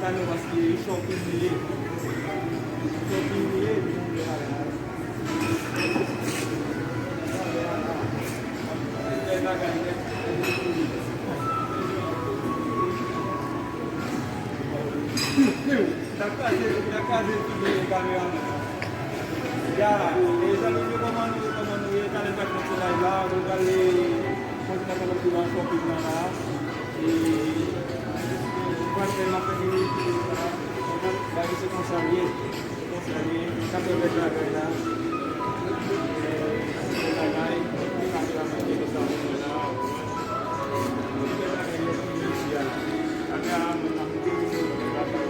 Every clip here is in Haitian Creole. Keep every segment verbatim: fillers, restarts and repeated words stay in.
Paske shopping li ye. Shopping li ye. Sa kraze, sa kraze figi kameraman. Ya, e zanmi m yo, kòman nou ye, kòman nou ye? Talè n pral fè ti live la, nou prale kontinye avèk nou nan shopping nan la. E, nou pral fè, n ap fè ti live la. Bagay se konsa l ye. Konsa l ye. N ap fè bèl bagay la. Bèl bagay. Kameraman yo, sa nou fè la. Bèl bagay yo, isi a. Kameraman, n ap fè bèl bagay.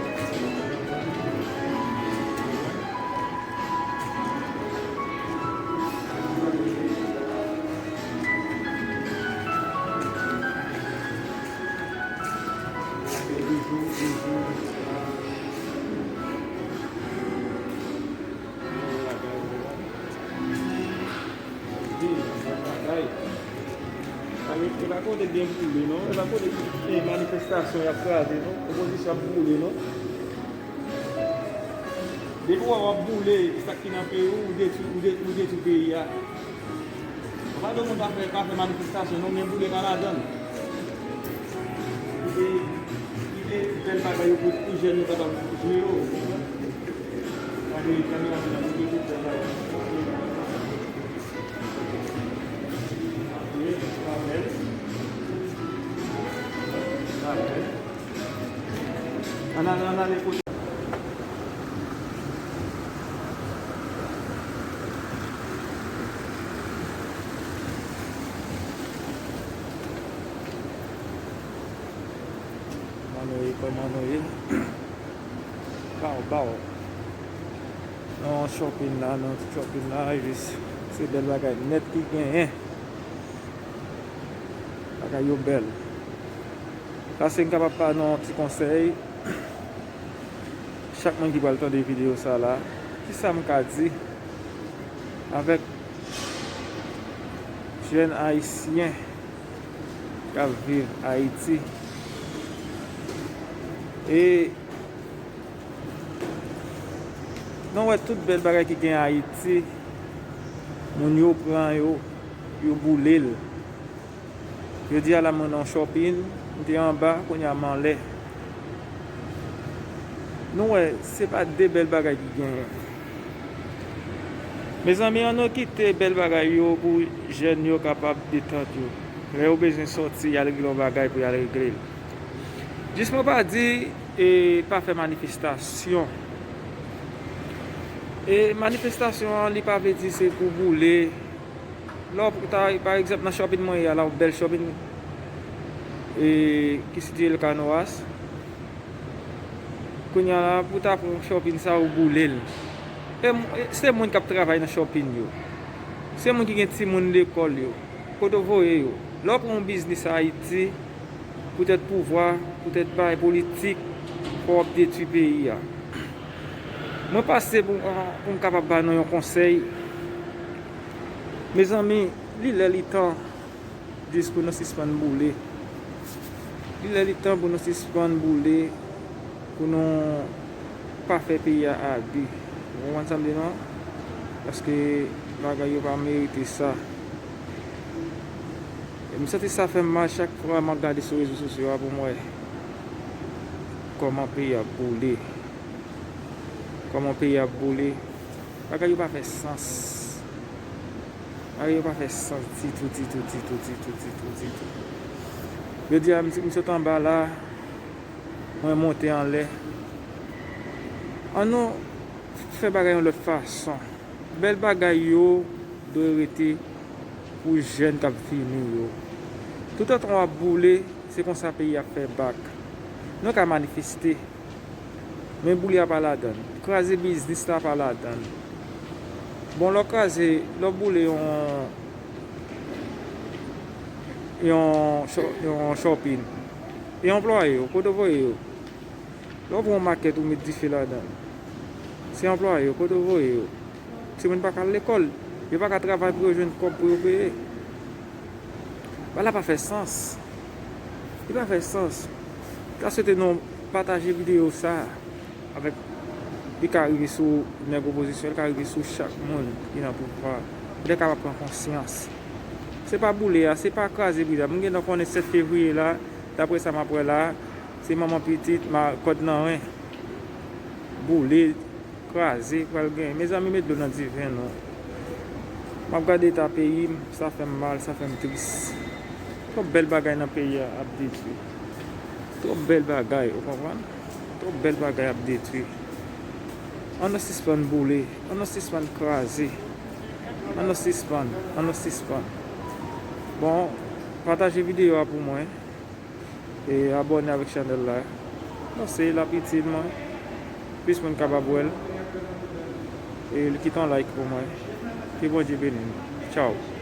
E pa kote gen boule, non. E pa kote gen manifestasyon y ap kraze, non. Opozisyon ap boule, non. Depi w wè w ap boule sa k ki nan peyi w, ou detwi, ou de-, ou detwi peyi a. Ou pa di moun pa fè, pa fè manifestasyon, non, men boule pa ladan l. Kite, kite bèl bagay yo pou, pou jèn yo kapab jwe yo. Gade, kameraman nan, montre tout bèl bagay. Ok, pa bèl. Pa bèl. Ann al, ann ale kote. Kòman nou ye, kòman nou ye? Baw, baw. Nan shopping la, nan shopping la, jis se bèl bagay nèt ki genyen. Bagay yo bèl. Paske m kapab ba nou yon ti konsèy. Chak moun ki pral tande videyo sa la, kisa m ka di avèk jèn ayisyen k ap viv Ayiti? E nou wè tout bèl bagay ki gen Ayiti, moun yo pran yo, yo boule l. Jodi a la, mwen nan shopping, m te anba, kounye a m anlè. Nou wè, se pa de bèl bagay ki genyen. Mezanmi, ann nou kite bèl bagay yo pou jèn yo kapab detant yo. Lè yo bezwen sòti, y al regle yon bagay pou y al regle l. Jis mwen pa di, e, pa fè manifestasyon. E manifestasyon an, li pa vle di se pou boule. Lè w ta, pa egzanp, nan shopping mwen ye a la, yon bèl shopping, e, ki sitiye Canoas. Kounye a la, pou w ta pran shopping sa, ou boule l. E m-, e se moun k ap travay nan shopping yo. Se moun ki gen timoun lekòl yo. Kote w voye yo? Lè w pran yon biznis Ayiti, poutèt pouvwa, poutèt bagay politik, fò w ap detwi peyi a. Mwen pase pou, pou m kapab ba nou yon konsèy. Mezanmi, li lè li tan jis pou nou sispann boule. Li lè li tan pou nou sispann boule, pou nou pa fè peyi a abi. Ou konprann sa m di nou an? Paske bagay yo pa merite sa. E m santi sa fè m mal chak fwa m ap gade sou rezo sosyo a pou m wè kòman peyi ap boule. Kòman peyi ap boule. Bagay yo pa fè sans. Bagay yo pa fè sans ditou, ditou, ditou, ditou, ditou, ditou. Jodi a, m, m sot anba la, mwen monte anlè. Ann nou fè bagay yon lòt fason. Bèl bagay yo dwe rete pou jèn k ap vini yo. Toutotan w ap boule, se konsa peyi a ap fè bak. Nou ka manifeste, men boule a pa ladan l. Kraze biznis la pa ladan l. Bon, lè w kraze, lè w boule yon, yon sho-, yon shopping, e anplwaye yo, kote w voye yo? Lè w pran yon makèt, ou met dife ladan l. Se anplwaye yo, kote w voye yo? Timoun pa ka al lekòl. Yo pa ka travay pou yo jwenn kòb pou yo peye. Bagay la pa fè sans. Li pa fè sans. M ta swete nou Pataje videyo sa avèk, li ka rive sou nèg opozisyon, li ka rive sou chak moun ki nan pouvwa. Pou lè kapab pran konsyans. Se pa boule a, se pa kraze brida. M gentan konnen sèt fevriye la, daprè sa m ap wè la, se manman pitit, ma, kòd nan ren. Boule, kraze, pral gen. Mezanmi, met dlo nan diven nou. M ap gade eta peyi m, sa fè m mal, sa fè m tris. Twòp bèl bagay nan peyi a ap detwi. Twòp bèl bagay, ou konprann? Twòp bèl bagay ap detwi. Ann nou sispann boule, ann nou sispann kraze. Ann nou sispann, ann nou sispann. Bon, pataje videyo a pou mwen. E abòne avèk chanèl la. Paske l ap itil mwen. Plis moun kapab wè l. E kite yon like pou mwen. Ke Bondye beni nou. Tchaw.